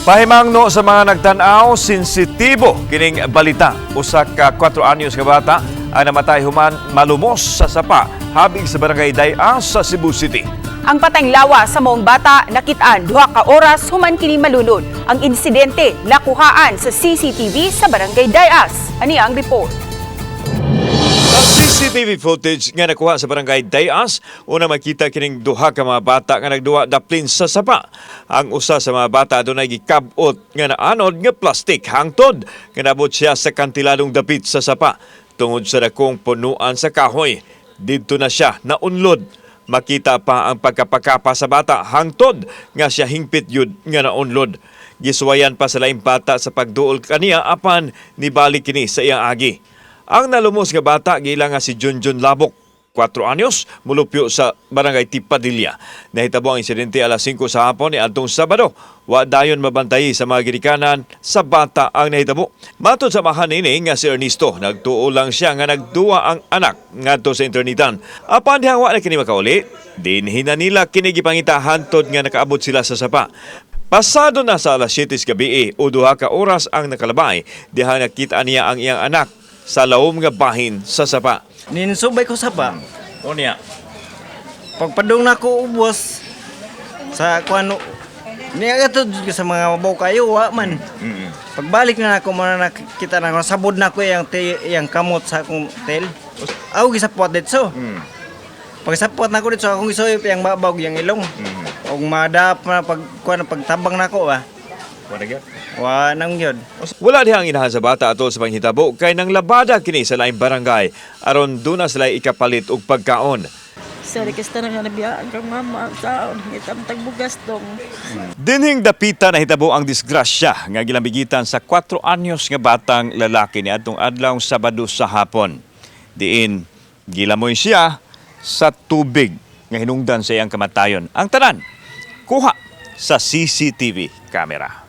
Pahimangno sa mga nagtan-aw, sensitibo kining balita. Usa ka 4 anyos nga bata ang namatay human malumos sa sapa habig sa Barangay Day-as sa Cebu City. Ang patayng lawa sa maong bata nakitaan 2 ka oras human kini malunod. Ang insidente nakuhaan sa CCTV sa Barangay Day-as. Ani ang report. Sa CCTV footage nga nakuha sa Barangay Day-as, una makita kining duha ka mga bata nga nagduwa daplin sa sapa. Ang usa sa mga bata adunay gikab-ot nga naanod nga plastic hangtod nga nabot siya sa kantiladong dapit sa sapa. Tungod sa dakong punuan sa kahoy, didto na siya naunlod. Makita pa ang pagkapakapa sa bata hangtod nga siya hingpit yun nga naunlod. Gisuwayan pa sa laing bata sa pagduol kaniya apan nibalik kini sa iyang agi. Ang nalumos nga bata giila nga si Junjun Labok, 4 anyos, mulupyo sa Barangay Tipadilla. Nahitabo ang insidente alas 5 sa hapon ni adtong Sabado. Wa dayon mabantay sa mga ginikanan sa bata ang nahitabo. Matod sa amahan nini nga si Ernesto, nagtuo lang siya nga nagduwa ang anak ngadto sa internetan. Apan dihang wa na kini makauli, dinhi na nila kini gipangita hantod nga nakaabot sila sa sapa. Pasado na sa alas 7 sa gabi o 2 ka oras ang nakalabay, diha nakita niya ang iyang anak sa lawom nga bahin sa sapa. Ninsubay ko sapa. Unya. Pagpadung na ko ubos sa kuano niya ato sa mga mabaw kayo wa man. Pagbalik na nako mo na nakita na ako sabod na ko yang te, yang kamot sa akong tail. Aw gisapot didto. Pagsapot na ko didto akong gisuyop yang babaw yang ilong. Og madap na pag kuan pagtabang nako ba. Wa nang gyud. Wala diha ang inahan sa bata atol sa panghitabo kay nang labada kini sa laing barangay aron duna sila ikapalit og pagkaon. Sorry, kasta na nga nabiyaan kang mama. Saon, ngitam tagbugas dong. Dinhing dapita nahitabo ang disgrasya nga gilambigitan sa 4 anyos nga batang lalaki ni adtong adlaw Sabado sa hapon. Diin gilamoy siya sa tubig nga hinungdan sa iyang kamatayon. Ang tanan kuha sa CCTV camera.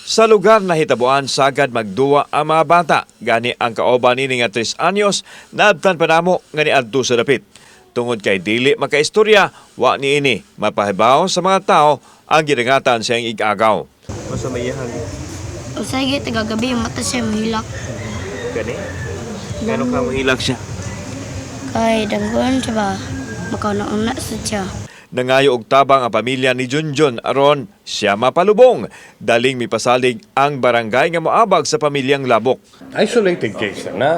Sa lugar na hitabuan, sagad magduwa ang mga bata. Gani ang kauban nini nga 3 anyos, naabtan pa namo nga niadto sa dapit. Tungod kay dili makaistorya, wa niini mapahibaw sa mga tao ang gidangatan sa iyang igagaw. Unsa may iyahang Usay gyud tagagabi yung mata siya mahilak. gani? Ngano ka mohilak siya? Kay danggon siya ba makauna-una sa siya. Nangayo og tabang ang pamilya ni Junjun aron siya mapalubong. Daling mipasalig ang barangay nga moabag sa pamilyang Labok. Isolated case na na.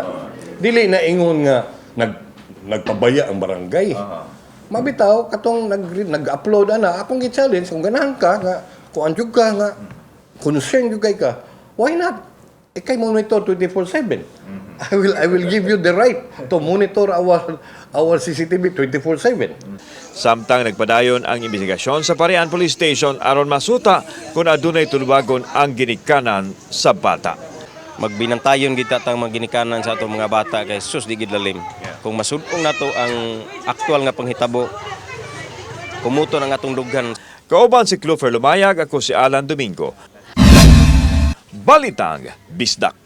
Dili na ingon nga nagpabaya ang barangay. Mabitaw katong nag-upload ana akong gi-challenge kung ganahan ka nga kuan jud ka nga concern jud kay ka. Why not? Ikay monitor 24/7. I will give you the right to monitor our CCTV 24/7. Samtang nagpadayon ang investigasyon sa Parian Police Station aron masuta kung adunay tulubagon ang ginikanan sa bata. Magbinantayon gid ta tang mga ginikanan sa atong mga bata kay sus di gid lalim. Kung masudong nato ang aktual nga panghitabo, kumuto ang atong dughan. Kauban si Clover Lumayag, ako si Alan Domingo. Balitang Bisdak.